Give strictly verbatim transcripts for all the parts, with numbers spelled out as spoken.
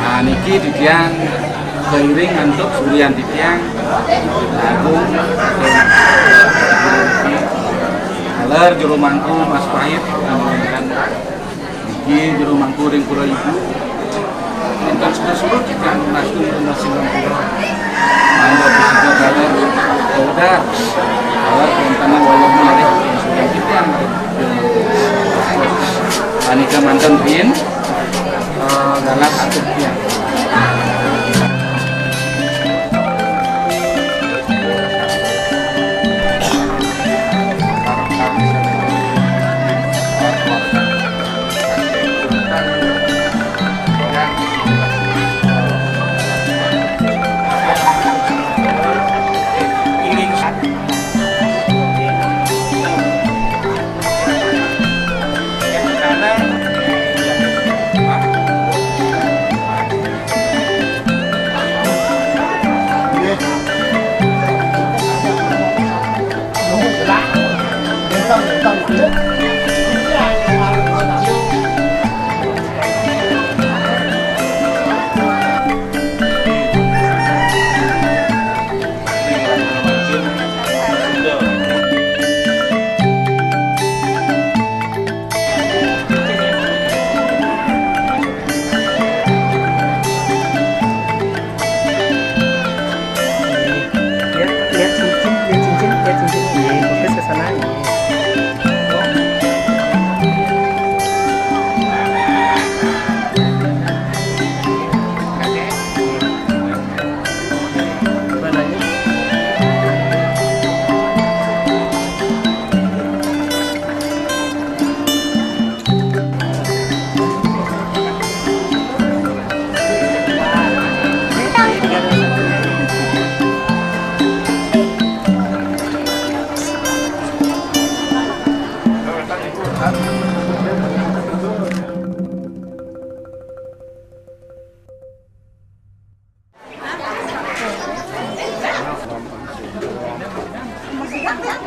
Nah, niki titiang kairing antuk surian titiang, Agung, taler juru mangku Mas Pahit, niki juru mangku ring Pura Ibu. Wénten suksma titiang nastur ring Sinumpura. Mangga pusaka taler, taler wénten wayah malih surian titiang. Panika manten rin, eh, galah atur titiang.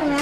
Om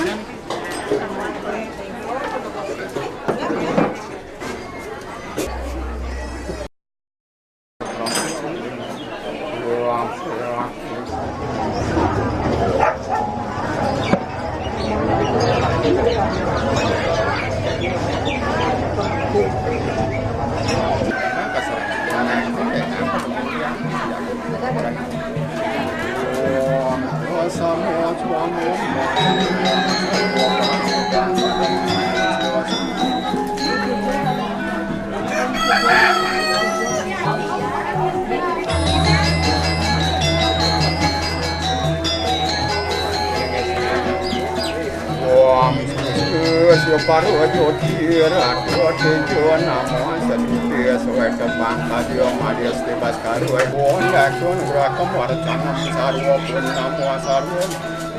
Kristus yo paro jyoti rato tejo namo sati te soe tepang kajo mario ste baskaro om lakon rakam warcanam sarvo pun namo sarvo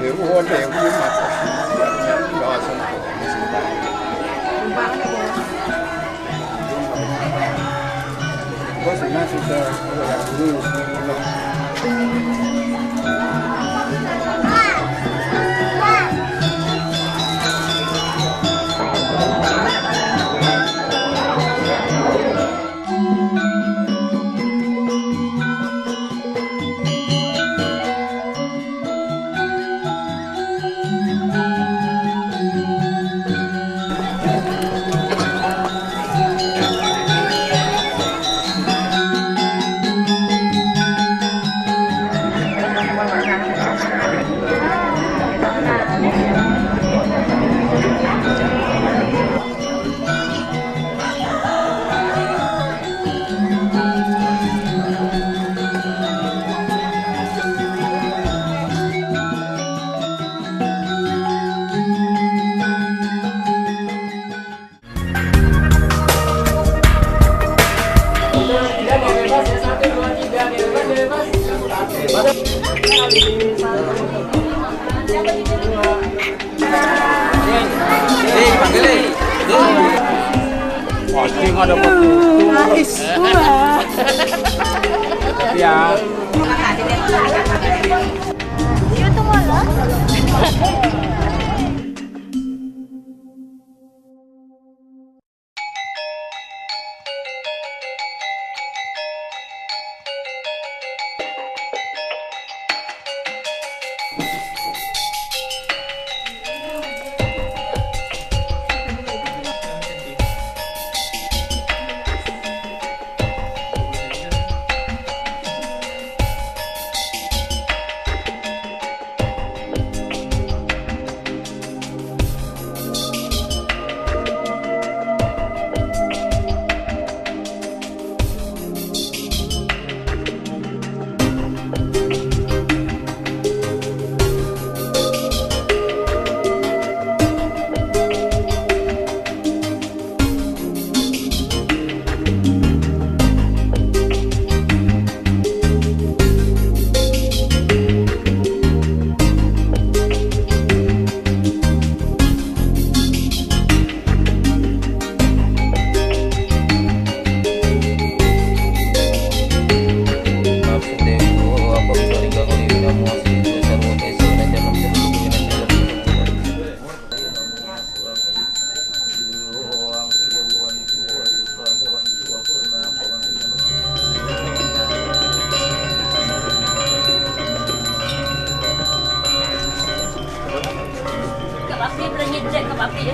devo devi mata dasam. Nice. Wah. Ya. Kapapi, berengit cek kapapi.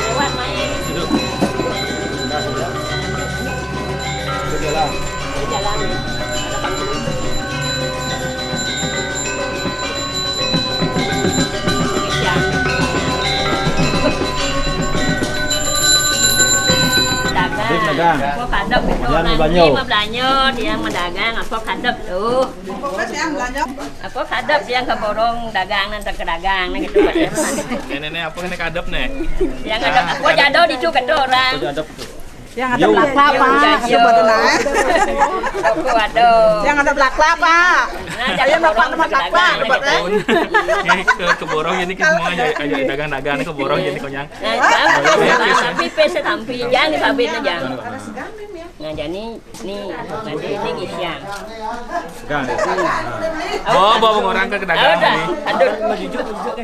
Lewat main. Duduk. Itu jalan. Itu jalan. Ada panggung. Bisa. Dagang. Dagang. Apa kadep itu? Dia orang belanja. Ini mah belanja, dia mah dagang, apa kadep tuh? Apa kadep yang keborong dagang, nanti ke dagang, nah gitu. Nenek, apa kena kadep nih? Yang ada apa jado di situ kata orang. Yang ada plak-plak, Pak. Iya. Sebetulnya. Aku ada. Yang ada plak-plak, Pak. Nah, saya dapat nama plak-plak, dapat, eh. Ini ke keborong ini ke semua aja, aja dagang-dagang ke borong jadi konyang. Nah, tapi pesa tampi, jangan disabit aja. Nah, jadi ini, nanti ini gisian. Gang. Bawa, bawa orang ke dagang. Aut dah, nih. Kadut.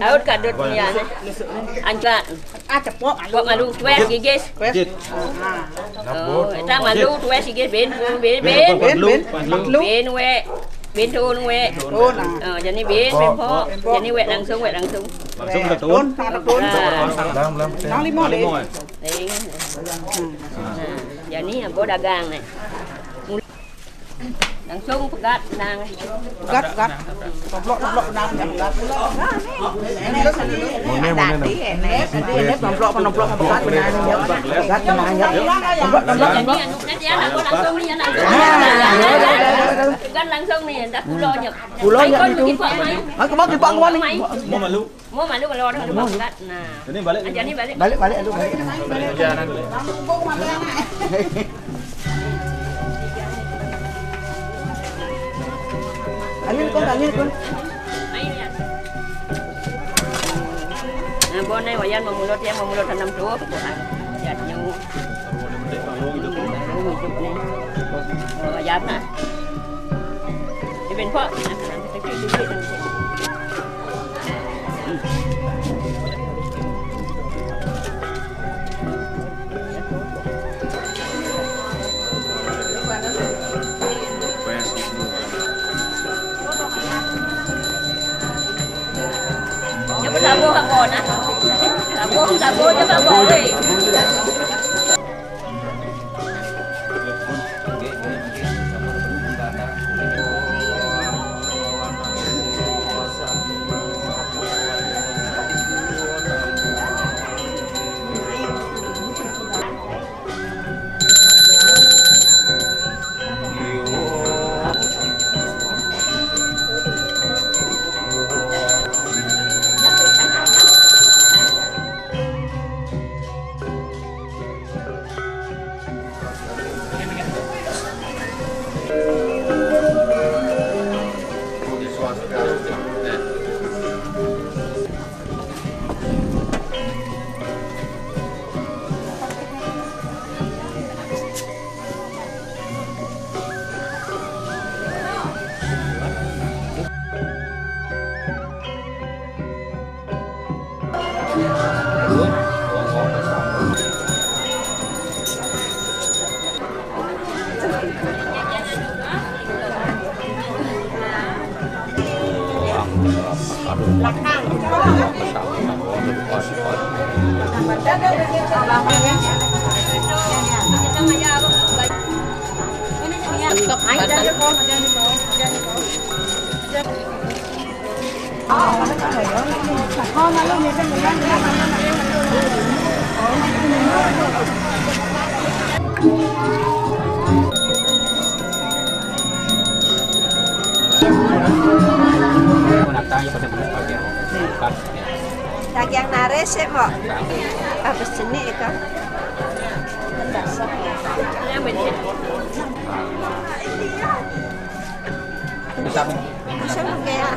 Aut kadut ni ya. Anjak. Ah, cepok malu. Cepok malu, tuwes gigis. Jit. Oh, eta malu, tuwes gigis, ben, ben, ben. Ben, ben, ben, ben, we. Ben tun, we. Oh, nah. Oh, jadi ben, ben po. Jadi we langsung, we langsung. Langsung ke tun. Tun, tun. Nang lima deh. Nah, jadi apa dagang nih? Langsung pegat, nang. Pegat, pegat. Toplok, toplok, nang, pegat. Mone, mone, nang. Tadi, enak. Tadi, enak, toplok, toplok, pegat, nang. Pegat, nang, ya. Toplok, toplok, toplok. Jadi, anu, nanti ya, langsung nih, ya, langsung. Kan langsung nih, ndak pulo aja. Pulo aja itu. Aku mau dibawa nih. Mau malu. Mau malu kalau orang mau pegat. Nah. Ini balik. Aja nih balik. Balik, balik, aduh, balik. Balik perjalanan. Ayo, Kong, ayo, Kong. Ayo, ya. Nah, bonai wayan memulut ya, memulut tanam tuh. Ya, nyu. Hidup nih. Oh, wayan nah. Ibin po. Dia berlabuh apa nak? Labuh, labuh je labuh. Daging nares ya, Mbok? Habis jenik itu. Yang bencin. Bisa. Bisa pakai ya.